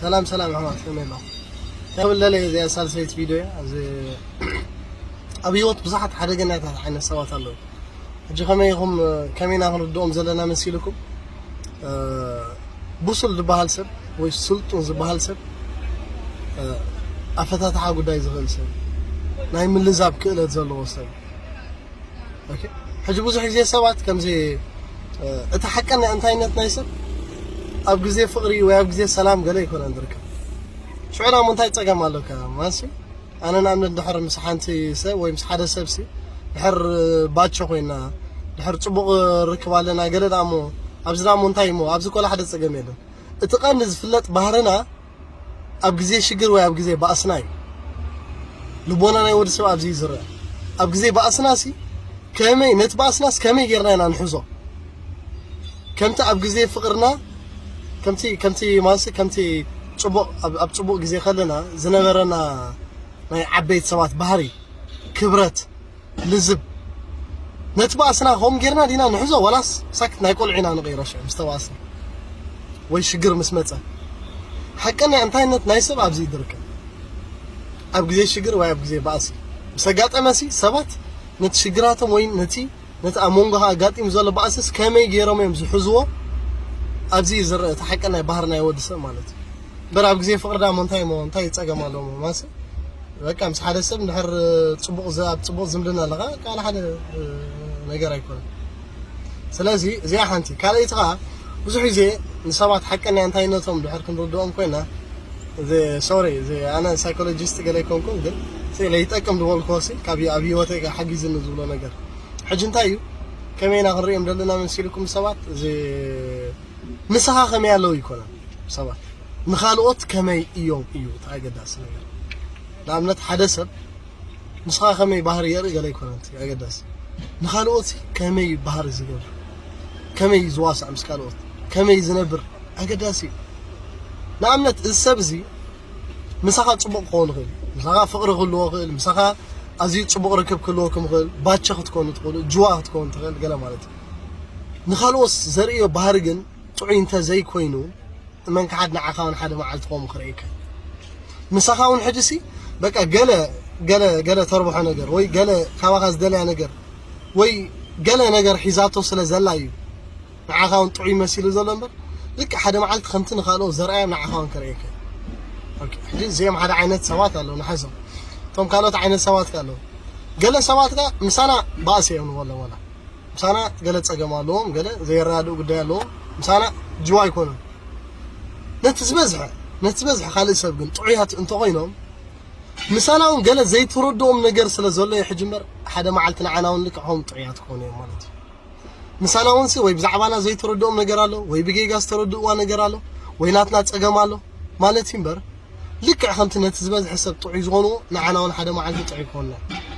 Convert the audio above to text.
ሰላም ሰላም ኣሕዋት፣ ከመይ ኣለኹም? እንታይ ክብል ደለየ፣ እዚኣ ሳልሰይቲ ቪድዮ እያ። እዚ ኣብ ህይወት ብዙሓት ሓደገኛታት ዓይነት ሰባት ኣለዉ። ሕጂ ከመይ ኢኹም፣ ከመይ ኢና ክንርድኦም ዘለና መሲልኩም? እ፣ ብሱል ዝበሃል ሰብ ወይ ስልጡን ዝበሃል ሰብ፣ እ፣ ኣፈታትሓ ጉዳይ ዝኽእል ሰብ፣ ናይ ምልዛብ ክእለት ዘለዎ ሰብ። ኦኬ፣ ሕጂ ብዙሕ ግዜ ሰባት ከምዚ፣ እ፣ እቲ ሓቀኛ እንታይነት ናይ ሰብ ኣብ ግዜ ፍቕሪ ወይ ኣብ ግዜ ሰላም ገለ ኣይኮነን ዝርከብ። ሽዑ ዳሞ እንታይ ጸገም ኣለካ? ማንሲ ኣነ ንኣብነት ድሕር ምስ ሓንቲ ሰብ ወይ ምስ ሓደ ሰብሲ ድሕር ባቸ ኮይና፣ ድሕር ጽቡቕ ርክብ ኣለና፣ ገለ ዳሞ ኣብዚ ዳሞ እንታይ እሞ ኣብዚ ኮላ ሓደ ጸገም የለን። እቲ ቀንዲ ዝፍለጥ ባህርና ኣብ ግዜ ሽግር ወይ ኣብ ግዜ ባእስና እዩ። ልቦና ናይ ወዲ ሰብ ኣብዚ እዩ ዝረአ። ኣብ ግዜ ባእስና ሲ ከመይ፣ ነቲ ባእስናስ ከመይ ጌርና ኢና ንሕዞ? ከምቲ ኣብ ግዜ ፍቕርና፣ ከምቲ፣ ከምቲ ማንሲ፣ ከምቲ ጽቡቕ፣ ኣብ፣ ኣብ ጽቡቕ ግዜ ከለና ዝነበረና ናይ ዓበይቲ ሰባት ባህሪ፣ ክብረት፣ ልዝብ፣ ነቲ ባእስና ከምኡ ጌርና ዲና ንሕዞ? ዋላስ ሳክት ናይ ቆልዑ ኢና ንቕይሮ ሽዑ ምስ ተባእስና ወይ ሽግር ምስ መጸ? ሓቀኛ እንታይነት ናይ ሰብ ኣብዚ እዩ ዝርከብ። ኣብ ግዜ ሽግር ወይ ኣብ ግዜ ባእሲ ምስ ኣጋጠመሲ ሰባት ነቲ ሽግራቶም ወይ ነቲ፣ ነቲ ኣብ መንጎኻ ኣጋጢሙ ዘሎ ባእስስ ከመይ ገይሮም እዮም ዝሕዝዎ? ኣብዚ እዩ ዝረአ እቲ ሓቀኛ ባህሪ ናይ ወዲ ሰብ ማለት እዩ። እምበር ኣብ ግዜ ፍቕሪ ዳሞ እንታይ እሞ፣ እንታይ ጸገም ኣለዎ? ማንሲ በቃ ምስ ሓደ ሰብ እንድሕር ጽቡቕ ዝ-፣ ኣብ ጽቡቕ ዝምድና ኣለኻ፣ ካልእ ሓደ፣ እ፣ ነገር ኣይኮነን። ስለዚ እዚኣ ሓንቲ። ካልኣይቲ ከኣ ብዙሕ ግዜ ንሰባት ሓቀኛ እንታይነቶም ድሕር ክንርድኦም ኮይና፣ እዚ፣ ሶሪ፣ እዚ ኣነ ሳይኮሎጂስት ገለ ኣይኮንኩን፣ ግን እዚ ለይጠቅም ዝበልክዎ ሲ ካብ ኣብ ህይወተይ ሓጊዝኒ ዝብሎ ነገር። ሕጂ እንታይ እዩ? ከመይ ኢና ክንርእዮም ዘለና መሲልኩም ሰባት? እዚ ምሳኻ ከመይ ኣለዉ ይኮነን ሰባት። ንኻልኦት ከመይ እዮም እዩ እቲ ኣገዳሲ ነገር። ንኣብነት ሓደ ሰብ ንስኻ ከመይ ባህሪ የርኢ ገለ ኣይኮነን እቲ ኣገዳሲ። ንኻልኦት ከመይ ባህሪ ዝገብር፣ ከመይ ዝዋሳዕ ምስ ካልኦት፣ ከመይ ዝነብር ኣገዳሲ እዩ። ንኣብነት እዚ ሰብ እዚ ምሳኻ ጽቡቕ ክኸውን ይኽእል፣ ምሳኻ ፍቕሪ ክህልዎ ይኽእል፣ ምሳኻ ኣዝዩ ጽቡቕ ርክብ ክህልወኩም ይኽእል፣ ባቸ ክትኮኑ ትኽእሉ፣ ጅዋ ክትኮኑ ትኽእል ገለ ማለት እዩ። ንኻልኦት ዘርእዮ ባህሪ ግን ጥዑይ እንተ ዘይኮይኑ፣ እመን ክሓድ ንዓኻ እውን ሓደ መዓልቲ ከምኡ ክርእየካ እዩ። ምሳኻ እውን ሕጂ ሲ በቃ ገለ፣ ገለ፣ ገለ ተርብሖ ነገር ወይ ገለ ካባኻ ዝደልያ ነገር ወይ ገለ ነገር ሒዛቶ ስለ ዘላ እዩ ንዓኻ እውን ጥዑይ መሲሉ ዘሎ እምበር፣ ልክዕ ሓደ መዓልቲ ከምቲ ንኻልኦት ዘርኣዮም ንዓኻ እውን ክርእየካ እዩ። ኦኬ፣ ሕጂ እዚኦም ሓደ ዓይነት ሰባት ኣለዉ፣ ንሓዞም። እቶም ካልኦት ዓይነት ሰባት ከ ኣለዉ። ገለ ሰባት ከ ምሳና ባእሲ እዮም ንበሎም፣ ዋላ ምሳና ገለ ጸገም ኣለዎም፣ ገለ ዘይረዳድኡ ጉዳይ ኣለዎም፣ ምሳና ጅዋ ኣይኮኑን። ነቲ ዝበዝሐ፣ ነቲ ዝበዝሐ ካልእ ሰብ ግን ጥዑያት እንተኾይኖም፣ ምሳና እውን ገለ ዘይተረድኦም ነገር ስለ ዘሎ እዩ። ሕጂ እምበር ሓደ መዓልቲ ንዓና እውን ልክዕ ከምኡ ጥዑያት ክኾኑ እዮም ማለት እዩ። ምሳና እውን ሲ ወይ ብዛዕባና ዘይተረድኦም ነገር ኣሎ፣ ወይ ብጌጋ ዝተረድእዋ ነገር ኣሎ፣ ወይ ናትና ጸገም ኣሎ ማለት እዩ እምበር፣ ልክዕ ከምቲ ነቲ ዝበዝሐ ሰብ ጥዑይ ዝኾንዎ ንዓና እውን ሓደ መዓልቲ ጥዑይ ክኾንና እዩ።